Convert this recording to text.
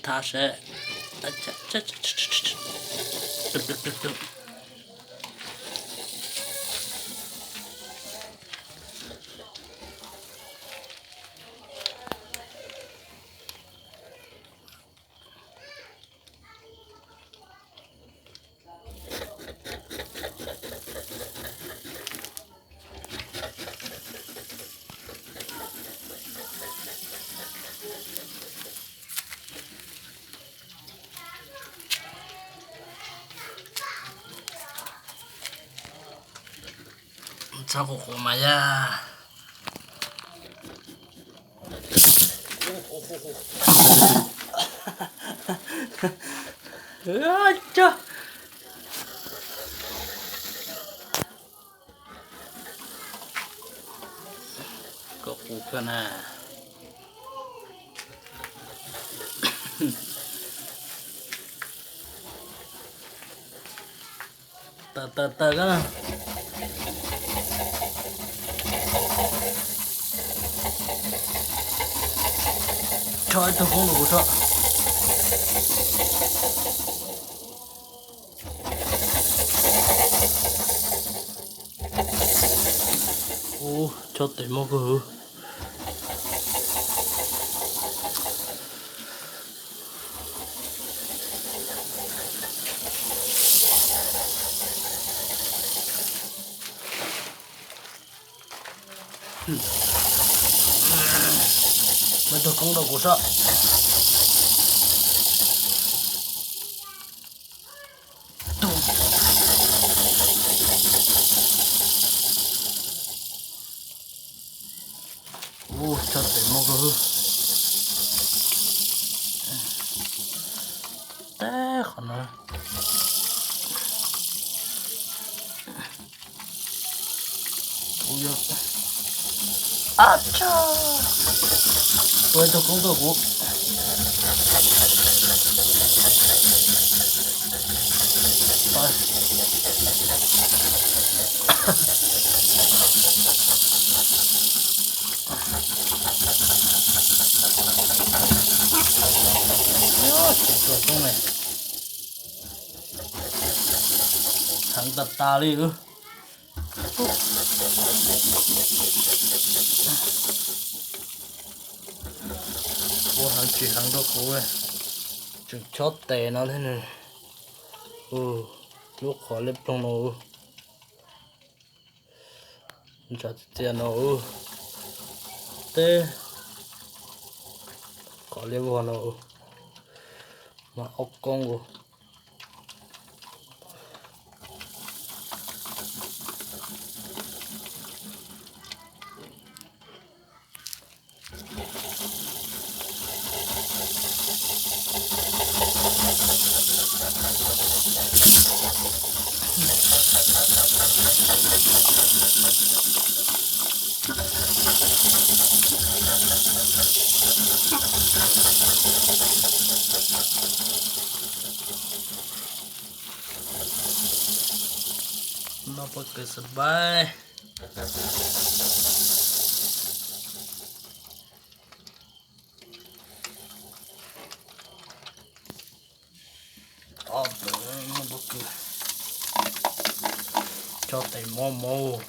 Thab seb. Txhob qus qus mas yog. Koj qus kawg na. Tawm tawm tawm koj na. Tso ib tug koob rau kuv tso. Ub, chob tes mob kawg. Muab tug koob rau kuv sob. Ub, chob tes mob kawg. Teb qhov no. Kuv yuav, ab tsa, tua ib tug koob tuaj kuv. Tsis tua koob ne, heev tas tas li. Ua heev tsis heev rau kuv, tseem chob tes no thiab. Lub qhov liab ploog no, ntshav txias txias no, teb qhov liab vog no, mas ob koob. Noj pob kws xab paib. Ob tug noj pob kws, chob tes mob mob.